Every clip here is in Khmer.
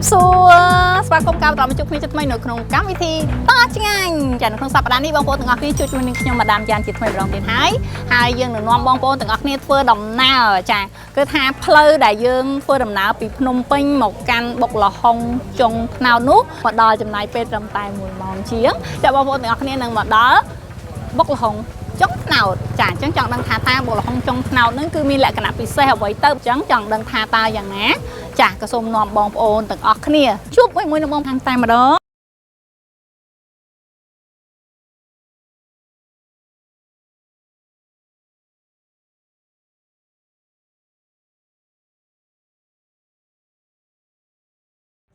រាបសួរស្វាគមន៍ការបន្តមកជួបគ្នាជាថ្មីនៅក្នុងកម្មវិធីតឆ្ងាញ់ចានៅក្នុងសប្តាហ៍នេះបងប្អូនទាំងអស់គ្នាជួបជាមួយនឹងខ្ញុំម៉ាដាមយ៉ានជាថ្មីម្ដងទៀតហើយហើយយើងនឹងនាំបងប្អូនទាំងអស់គ្នាធ្វើដំណើរចាគឺថាផ្លូវដែលយើងធ្វើដំណើរពីភ្នំពេញមកកាន់បុកលហុងចុងថ្នោតនោះមកដល់ចំណាយពេលត្រឹមតែ1ម៉ោងជាងចាបងប្អូនទាំងអស់គ្នានឹងមកដល់បុកលហុងចុងថ្នោតចាអញ្ចឹងចង់ដឹងថាតើបុកលហុងចុងថ្នោតហ្នឹងគឺមានលក្ខណៈពិសេសអ្វីទៅអញ្ចឹងចង់ដឹងថាតើយ៉ាងណា ចាក៏សូមនាំបងប្អូនទាំងអស់គ្នាជួបមួយៗនឹងបងខាងតែម្ដង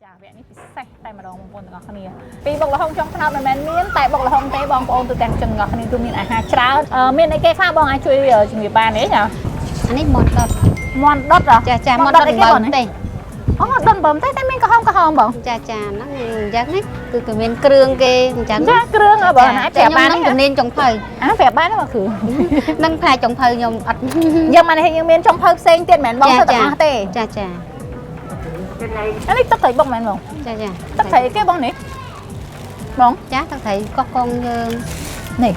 ចាវគ្គនេះពិសេសតែម្ដងបងប្អូនទាំងអស់គ្នាពីបុកល្ហុងចុងថ្នោតមិនមែនមានតែបុកល្ហុងទេបងប្អូនទូទាំងជនទាំងអស់គ្នាគឺមានអាហារច្រើនមានអីគេខ្លះបងអាចជួយជំរាបបានទេចា អានេះមាន់ដុត មាន់ដុតហ៎ ចាចាមាន់ដុត អីគេបង អំបិលទេ អូដុតអំបិលទេតែមានក្រហមក្រហមបង ចាចាហ្នឹងអញ្ចឹងណាគឺគេមានគ្រឿងគេអញ្ចឹង ចាគ្រឿងហ៎បងអាចប្រាប់បានទេ ខ្ញុំនឹងជំនាញចុងភៅ អាប្រាប់បានទេបងគ្រឿង នឹងផ្នែកចុងភៅខ្ញុំអត់ យើងបានយើងមានចុងភៅផ្សេងទៀតមិនមែនបងធ្វើទាំងអស់ទេ ចាចា អានេះទឹកត្រីបុកមែនបង ចាចា ទឹកត្រីគេបងនេះបង ចាទឹកត្រីកោះកងយើង នេះ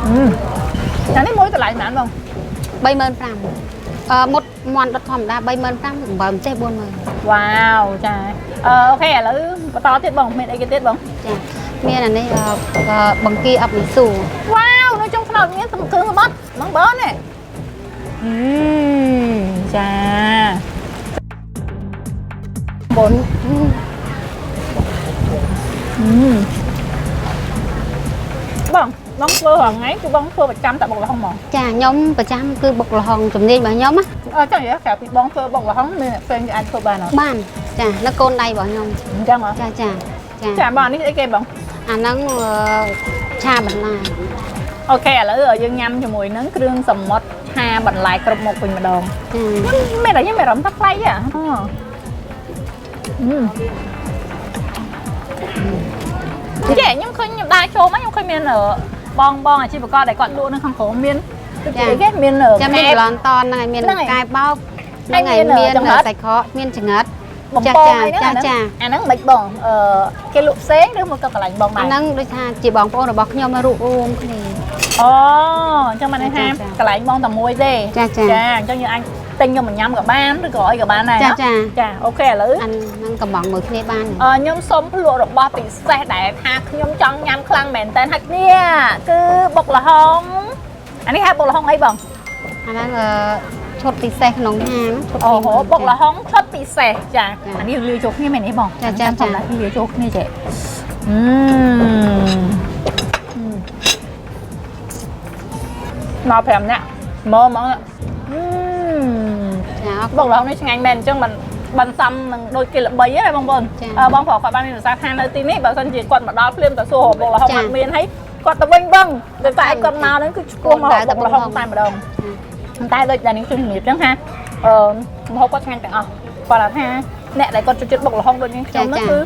អឺចានេះមួយតម្លៃប៉ុន្មានបង 35,000អឺមុតមាន់ដុតធម្មតា35,000អំបិលម្ទេស40,000 វ៉ាវចាអឺអូខេឥឡូវបន្តទៀតបងមានអីគេទៀតបង ចាមានអានេះបង្គាអប់មីស៊ូ វ៉ាវនៅចុងថ្នោតមានគ្រឿងសម្បត្តិបងបងនេះចាបងបងបងធ្វើរាល់ថ្ងៃគឺបងធ្វើប្រចាំតែបុកល្ហុងហ្មង ចាខ្ញុំប្រចាំគឺបុកល្ហុងជំនាញរបស់ខ្ញុំណា អឺចង់និយាយក្រៅពីបងធ្វើបុកល្ហុងមានអ្នកផ្សេងគេអាចធ្វើបានអត់ បានចានៅកូនដៃរបស់ខ្ញុំ អញ្ចឹងហ៎ ចាចាចា ចាបងនេះអីគេបង អាហ្នឹងឆាបន្លែ អូខេឥឡូវយើងញ៉ាំជាមួយនឹងគ្រឿងសមុទ្រឆាបន្លែគ្រប់មុខវិញម្ដង ចា ខ្ញុំមានតែខ្ញុំមានអារម្មណ៍ថាប្លែកហ៎អឺចេះខ្ញុំឃើញខ្ញុំដើរចូលមកខ្ញុំឃើញមានបងបងអាជីវករដែលគាត់លក់នៅខាងក្រោមមានដូចជាគេមាន ចាំមានកន្លងតនហ្នឹងហើយមានកែបោកហ្នឹងហើយមានសាច់ក្រកមានចង្រិត បំពងអីហ្នឹងអាហ្នឹងមិនបងអឺគេលក់ផ្សេងឬមកក៏កន្លែងបងដែរ អាហ្នឹងដូចថាជាបងប្អូនរបស់ខ្ញុំរួបរួមគ្នា អូអញ្ចឹងបានន័យថាកន្លែងបងតែមួយទេ ចាចា ចាអញ្ចឹងយើងអាចទិញយកមកញ៉ាំក៏បានឬក៏អីក៏បានដែរ ចាចា ចាអូខេឥឡូវ អាហ្នឹងកំងមួយគ្នាបាន អឺខ្ញុំសូមភ្លក់របស់ពិសេសដែលថាខ្ញុំចង់ញ៉ាំខ្លាំងមែនតើហើយនេះគឺបុកល្ហុងអានេះហៅបុកល្ហុងអីបង អាហ្នឹងឈុតពិសេសក្នុងហាងឈុត អូហូបុកល្ហុងឈុតពិសេសចាអានេះលាយចូលគ្នាមែនទេបង ចាចាចា លាយចូលគ្នាចេះអឺមក5នាក់មកមកអឺ ចា បុកល្ហុងនេះឆ្ងាញ់មែនអញ្ចឹងមិនបានសំនឹងដូចគេល្បីហ្នឹងបងប្អូនបងប្រុសគាត់បានមានប្រសាសន៍ថានៅទីនេះបើសិនជាគាត់មកដល់ភ្លាមទៅសួរបុកល្ហុងអត់មានហើយគាត់ទៅវិញវឹងតែតែគាត់មកហ្នឹងគឺឆ្ពោះមកបុកល្ហុងតែម្ដងតែដូចដែលនេះខ្ញុំជំរាបអញ្ចឹងថាអឺម្ហូបគាត់ឆ្ងាញ់ទាំងអស់គាត់ថាអ្នកដែលគាត់ចូលចិត្តបុកល្ហុងដូចនេះខ្ញុំហ្នឹងគឺ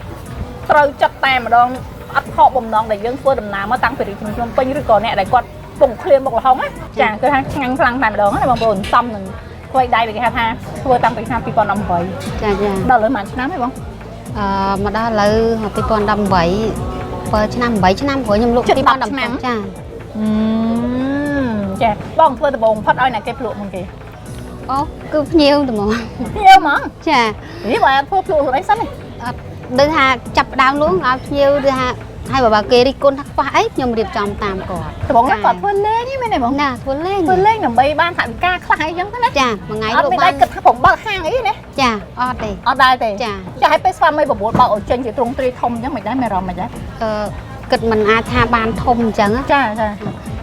ត្រូវចិត្តតែម្ដងអត់ខកបំណងដែលយើងធ្វើដំណើរមកតាំងពីរាជធានីភ្នំពេញឬក៏អ្នកដែលគាត់ពងឃ្លានបុកល្ហុងណាចាគឺថាឆ្ងាញ់ខ្លាំងតែម្ដងណាបងប្អូនសំនឹងធ្វើឲ្យដៃគេហៅថាធ្វើតាំងពីឆ្នាំ2018 ចាចា ដល់លើប៉ុន្មានឆ្នាំហើយបង អឺមកដល់ឥឡូវ2018 7ឆ្នាំ8ឆ្នាំព្រោះខ្ញុំលក់2017ចា ចាបងធ្វើដំបូងផុតឲ្យអ្នកគេភ្លក់មុនគេ អូគឺភ្ញៀវត្មង ភ្ញៀវហ្មង ចា នេះបើអត់ធ្វើភ្លក់ខ្លួនឯងសិនទេ អត់ដូចថាចាប់ផ្ដើមលក់ឲ្យភ្ញៀវឬថាហើយបើគេរិះគន់ថាខ្វះអីខ្ញុំរៀបចំតាមគាត់ ដំបូងហ្នឹងគាត់ធ្វើលេងហ្នឹងមែនទេបង ណាធ្វើលេង ធ្វើលេងដើម្បីបានថវិកាខ្លះអីចឹងទៅណា ចាមួយថ្ងៃ អត់ លក់បាន មានដែរគិតថាผมបើកហាងអីណា ចាអត់ទេ អត់ដែរទេ ចា ចាឲ្យពេលស្វាមីបបួលបើកឲ្យចេញជាទ្រង់ទ្រាយធំអញ្ចឹងមិនដែរមានអារម្មណ៍មិនដែរ អឺគិតមិនអាចថាបានធំអញ្ចឹង ចាចា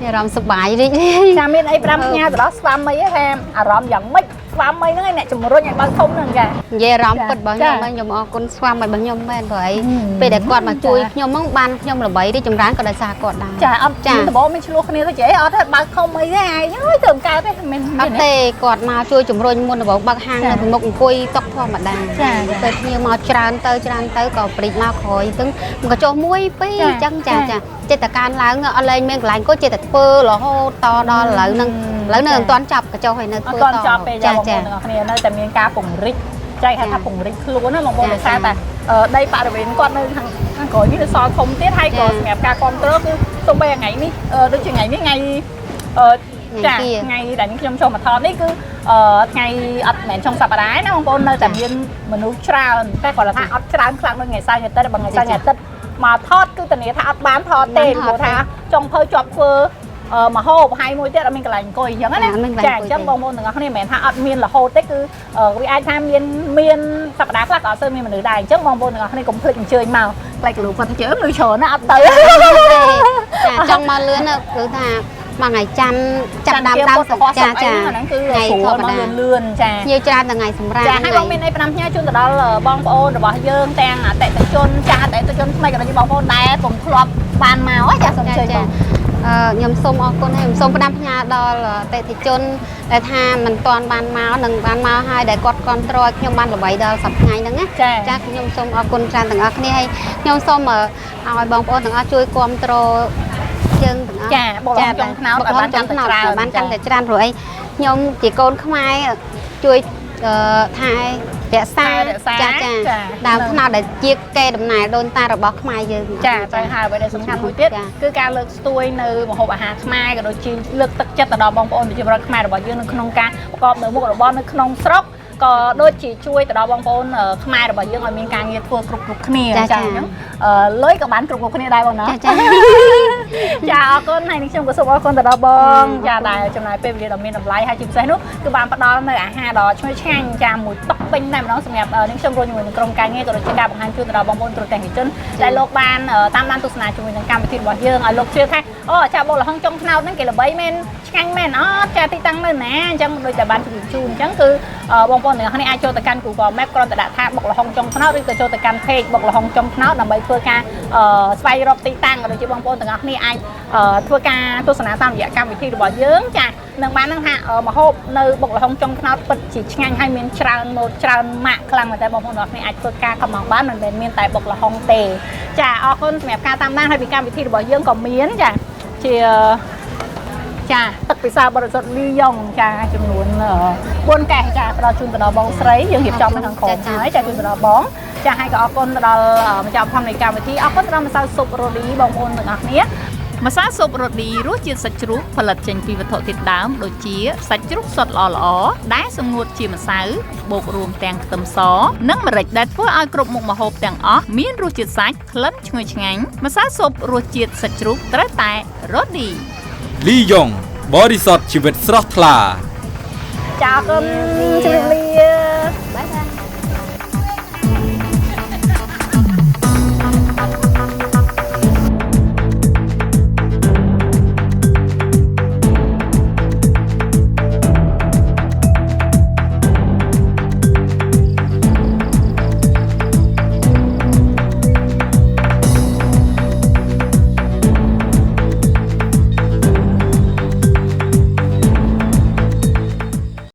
មានអារម្មណ៍សប្បាយរីករាយ ចាមានអី5ផ្ញើទៅដល់ស្វាមីឯងថាអារម្មណ៍យ៉ាងម៉េចស្វាមីហ្នឹងឯងអ្នកជំរុញឲ្យបើកធំហ្នឹងចា និយាយអារម្មណ៍ពិតរបស់ខ្ញុំខ្ញុំអរគុណស្វាមីរបស់ខ្ញុំមែនព្រោះអីពេលដែលគាត់មកជួយខ្ញុំហ្នឹងបានខ្ញុំល្បីរីកចម្រើនក៏ដោយសារគាត់ដែរ ចាអត់ ចា ដំបូងមានឆ្លោះគ្នាទៅចេះអត់ទេបើកធំអីទេឯងអើយទៅមិនកើតទេមិន អត់ទេគាត់មកជួយជំរុញមុនដំបូងបើកហាងនៅពីមុខអង្គុយតុកធម្មតា ចា ពេលភ្ញៀវមកច្រើនទៅច្រើនទៅក៏ព្រិចមកក្រោយទឹងមកក៏ចុះ1 2អញ្ចឹងចាចា ចិត្តតែកើនឡើងអត់លែងមានកន្លែងក៏ចិត្តតែធ្វើរហូតតដល់ឥឡូវហ្នឹងឥឡូវនៅមិនទាន់ចប់កញ្ចុះហើយនៅ អ ធ្វើ ត់ទាន់ចប់ទេចាបងប្អូ ចា នទាំងអស់គ្នានៅតែមានការពង្រីកចែកហៅថាពង្រីកខ្លួនណាបងប្អូនដោយសារតែដីបរិវេណគាត់នៅខាងខាងក្រោយនេះនៅសល់ធំទៀតហើយក៏សម្រាប់ការគ្រប់គ្រងគឺទោះបីថ្ងៃនេះដូចជាថ្ងៃនេះថ្ងៃចាថ្ងៃដែលខ្ញុំចូលមកថតនេះគឺថ្ងៃអត់មែនចុងសប្តាហ៍ណាបងប្អូននៅតែមានមនុស្សច្រើនតែគាត់ថាអត់ច្រើនខ្លាំងដូចថ្ងៃសៅរ៍ថ្ងៃអាទិត្យបើថ្ងៃសៅរ៍ថ្ងៃអាទិត្យមកថតគឺធានាថាអត់បានថតទេព្រោះថាចុងភៅជាប់ធ្វើមហូបហើយមួយទៀតអត់មានកន្លែងអង្គុយអញ្ចឹងណាចាអញ្ចឹងបងប្អូនទាំងអស់គ្នាមិនមែនថាអត់មានរហូតទេគឺវាអាចថាមានមានសប្តាហ៍ខ្លះក៏អត់សូវមានមនុស្សដែរអញ្ចឹងបងប្អូនទាំងអស់គ្នាកុំភ្លេចអញ្ជើញមកខ្លាចគីឡូគាត់ថាជើងមនុស្សច្រើនណាអត់ទៅ ចាចង់មកលឿនគឺថាមួយថ្ងៃច័ន្ទចាប់ដើមដើម ចាចាហ្នឹងគឺ ថ្ងៃ ស្រួល ធម្មតា មកលឿនលឿនចា ភ្ញៀវច្រើនថ្ងៃសម្រាប់ ចាហើយបងមានអីផ្ដាំផ្ញើជូនទៅដល់បងប្អូនរបស់យើងទាំងអតិថិជនចាស់អតិថិជនថ្មីក៏ដូចជាបងប្អូនដែរពុំធ្លាប់បានមកហ៎ចាសូមអញ្ជើញបង ខ្ញុំសូមអរគុណហើយខ្ញុំសូមផ្ដាំផ្ញើដល់អតិថិជនដែលថាមិនទាន់បានមកនិងបានមកហើយដែលគាត់គ្រប់គ្រងឲ្យខ្ញុំបានល្បីដល់សប្តាហ៍ថ្ងៃហ្នឹងណា ចា ចាខ្ញុំសូមអរគុណច្រើនទាំងអស់គ្នាហើយខ្ញុំសូមឲ្យបងប្អូនទាំងអស់ជួយគ្រប់គ្រងយើងទាំងអស់ ចាបងចុងខ្នោតឲ្យបានកាន់តែច្រើន បានកាន់តែច្រើនព្រោះអីខ្ញុំជាកូនខ្មែរជួយថែរក្សាចាចាដើមខ្នោតដែលជាកេរដំណែលដូនតារបស់ខ្មែរយើង ចាត្រូវហើយអ្វីដែលសំខាន់មួយទៀតគឺការលើកស្ទួយនៅម្ហូបអាហារខ្មែរក៏ដូចជាលើកទឹកចិត្តទៅដល់បងប្អូនប្រជាពលរដ្ឋខ្មែររបស់យើងនៅក្នុងការប្រកបនៅមុខរបរនៅក្នុងស្រុកក៏ដូចជាជួយទៅដល់បងប្អូនខ្មែររបស់យើងឲ្យមានការងារធ្វើគ្រប់គ្រប់គ្នាចាអញ្ចឹងលុយក៏បានគ្រប់គ្រប់គ្នាដែរបងណា ចាចា ចាអរគុណហើយនេះខ្ញុំក៏សូមអរគុណទៅដល់បងចាដែលចំណាយពេលវេលាដ៏មានតម្លៃហើយជាពិសេសនោះគឺបានផ្ដល់នៅអាហារដ៏ឈ្ងុយឆ្ងាញ់ចាមួយតុពេញតែម្ដងសម្រាប់នាងខ្ញុំរួមជាមួយនឹងក្រុមការងារក៏ដូចជាការបង្ហាញជូនទៅដល់បងប្អូនទូទាំងប្រជាជនដែលលោកបានតាមដានទស្សនាជាមួយនឹងកម្មវិធីរបស់យើងឲ្យលោកជឿថាអូចាបុកល្ហុងចុងត្នោតហ្នឹងគេល្បីមែនឆ្ងាញ់មែនអត់ចាទីតាំងនៅណាអញ្ចឹងដូចតែបានជម្រាបជូនអញ្ចឹងគឺបងប្អូនទាំងអស់គ្នាអាចចូលទៅកាន់ Google Map គ្រាន់តែដាក់ថាបុកល្ហុងចុងត្នោតឬក៏ចូលទៅកាន់ page បុកល្ហុងចុងត្នោតដើម្បីធ្វើការស្វែងរកទីតាំងក៏ដូចជាបងប្អូនទាំងអស់គ្នាអាចធ្វើការទស្សនាតាមរយៈកម្មវិធីរបស់យើងចានឹងបាននឹងថាម្ហូបនៅបុកល្ហុងចុងត្នោតពិតជាឆ្ងាញ់ហើយមានច្រើនម៉ូតច្រើនម៉ាកខ្លាំងមែនតើបងប្អូនទាំងអស់គ្នាអាចធ្វើការកំងបានមិនមែនមានតែបុកល្ហុងទេចាអរគុណសម្រាប់ការតាមដានហើយពីកម្មវិធីរបស់យើងក៏មានចាជាចាទឹកពិសាបរិសុទ្ធលីយ៉ុងចាចំនួន4កែសចាផ្ដល់ជូនទៅដល់បងស្រីយើងរៀបចំនៅខាងក្រោមហើយចាជូនទៅដល់បងចាហើយក៏អរគុណទៅដល់ម្ចាស់ផលនៃកម្មវិធីអរគុណទៅដល់ម្សៅស៊ុបរ៉ូឌីបងប្អូនទាំងអស់គ្នាម្សៅស៊ុបរ៉ូឌីរសជាតិសាច់ជ្រូកផលិតចេញពីវត្ថុធាតុដើមដូចជាសាច់ជ្រូកសុទ្ធល្អៗដែលសម្ងួតជាម្សៅបូករួមទាំងខ្ទឹមសនិងម្រេចដែលធ្វើឲ្យគ្រប់មុខម្ហូបទាំងអស់មានរសជាតិសាច់ក្លិនឈ្ងុយឆ្ងាញ់ម្សៅស៊ុបរសជាតិសាច់ជ្រូកត្រូវតែរ៉ូឌី លីយ៉ុងបរិសុទ្ធជីវិតស្រស់ថ្លា ចាអរគុណជម្រាបលា